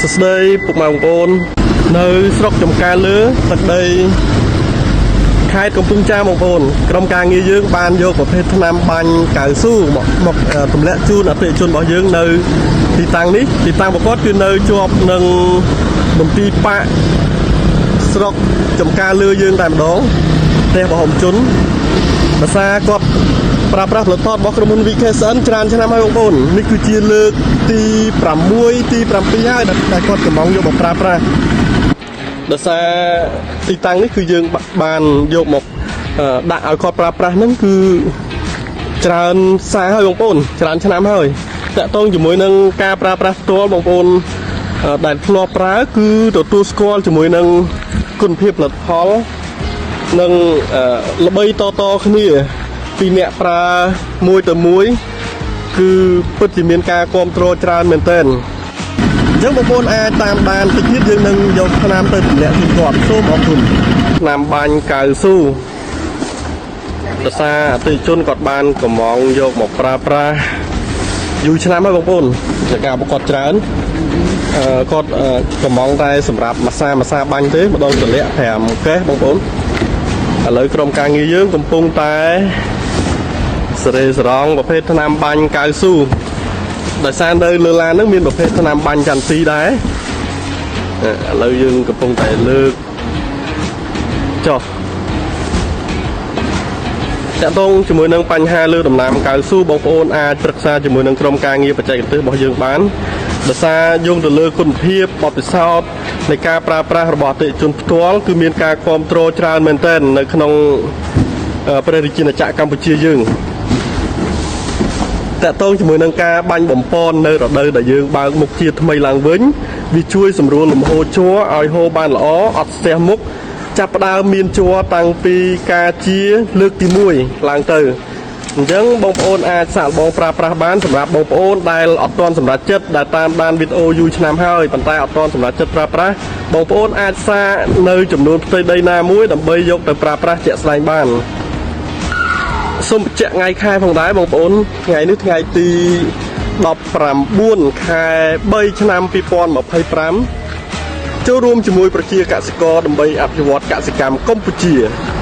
សួស្តីពុកម៉ែបងប្អូននៅស្រុកចំការលើទឹកដីខេត្តកំពង់ចាមបងប្អូនក្រុមការងារយើងបានយកប្រភេទថ្នាំបាញ់កៅស៊ូមកមកអឺទម្លាក់ជូនអតិថិជនរបស់យើងនៅទីតាំងនេះទីតាំងប្រកបគឺនៅជាប់នឹងមន្ទីរបកស្រុកចំការលើយើងតែម្ដងផ្ទះរបស់ហុំជន ភាសាគាត់ប្រើប្រាស់ផលិតផលរបស់ក្រុមហ៊ុន VKSN ច្រើនឆ្នាំហើយបងប្អូននេះគឺជាលើកទី6ទី7ហើយដែលគាត់កំងយកមកប្រើប្រាស់ដោយសារទីតាំងនេះគឺយើងបានយកមកដាក់ឲ្យគាត់ប្រើប្រាស់ហ្នឹងគឺច្រើនសារហើយបងប្អូនច្រើនឆ្នាំហើយតាក់ទងជាមួយនឹងការប្រើប្រាស់ផ្ទាល់បងប្អូនដែលធ្លាប់ប្រើគឺទទួលស្គាល់ជាមួយនឹងគុណភាពផលិតផល នឹងល្បីតតគ្នាពីអ្នកប្រើមួយទៅមួយ គឺពិតជាមានការគ្រប់គ្រងច្រើនមែនទែនអញ្ចឹងបងប្អូនអាចតាមដានតិចទៀតយើងនឹងយកថ្នាំទៅទម្លាក់ជូនគាត់សូមអរគុណថ្នាំបាញ់កៅស៊ូដោយសារអតិថិជនគាត់បានកំងយកមកប្រើប្រាស់យូរឆ្នាំហើយបងប្អូនជាការប្រកបច្រើនអឺគាត់កំងតែសម្រាប់មួយសាមួយសាបាញ់ទេម្ដងទម្លាក់5កេះបងប្អូន ឥឡូវក្រុមការងារយើងកំពុងតែសេរីសរងប្រភេទថ្នាំបាញ់កៅស៊ូដោយសារនៅលើឡានហ្នឹងមានប្រភេទថ្នាំបាញ់ចន្ទទីដែរឥឡូវយើងកំពុងតែលើកចុះតាក់ទងជាមួយនឹងបញ្ហាលើដំណាំកៅស៊ូបងប្អូនអាចប្រឹក្សាជាមួយនឹងក្រុមការងារបច្ចេកទេសរបស់យើងបានដោយសារយោងទៅលើគុណភាពបទពិសោធន៍នៃការប្រើប្រាស់របស់អតិថិជនផ្ទាល់គឺមានការគ្រប់គ្រងច្រើនមែនទែននៅក្នុងព្រះរាជាណាចក្រកម្ពុជាយើងតាក់ទងជាមួយនឹងការបាញ់បំពន់នៅរដូវដែលយើងបើកមុខជាថ្មីឡើងវិញវាជួយសម្រួលលំហូរជ័រឲ្យហូរបានល្អអត់ស្ទះមុខចាប់ផ្ដើមមានជ័រតាំងពីការជាលើកទី1ឡើងទៅអញ្ចឹងបងប្អូនអាចសាកល្បងប្រើប្រាស់បានសម្រាប់បងប្អូនដែលអត់ទាន់សម្រេចចិត្តដែលតាមដានវីដេអូយូរឆ្នាំហើយប៉ុន្តែអត់ទាន់សម្រេចចិត្តប្រើប្រាស់បងប្អូនអាចសាកនៅចំនួនផ្ទៃដីណាមួយដើម្បីយកទៅប្រើប្រាស់ជាក់ស្ដែងបាន សូមបញ្ជាក់ថ្ងៃខែផងដែរបងប្អូនថ្ងៃនេះថ្ងៃទី19ខែ3ឆ្នាំ2025ចូលរួមជាមួយប្រជាកសិករដើម្បីអភិវឌ្ឍកសិកម្មកម្ពុជា។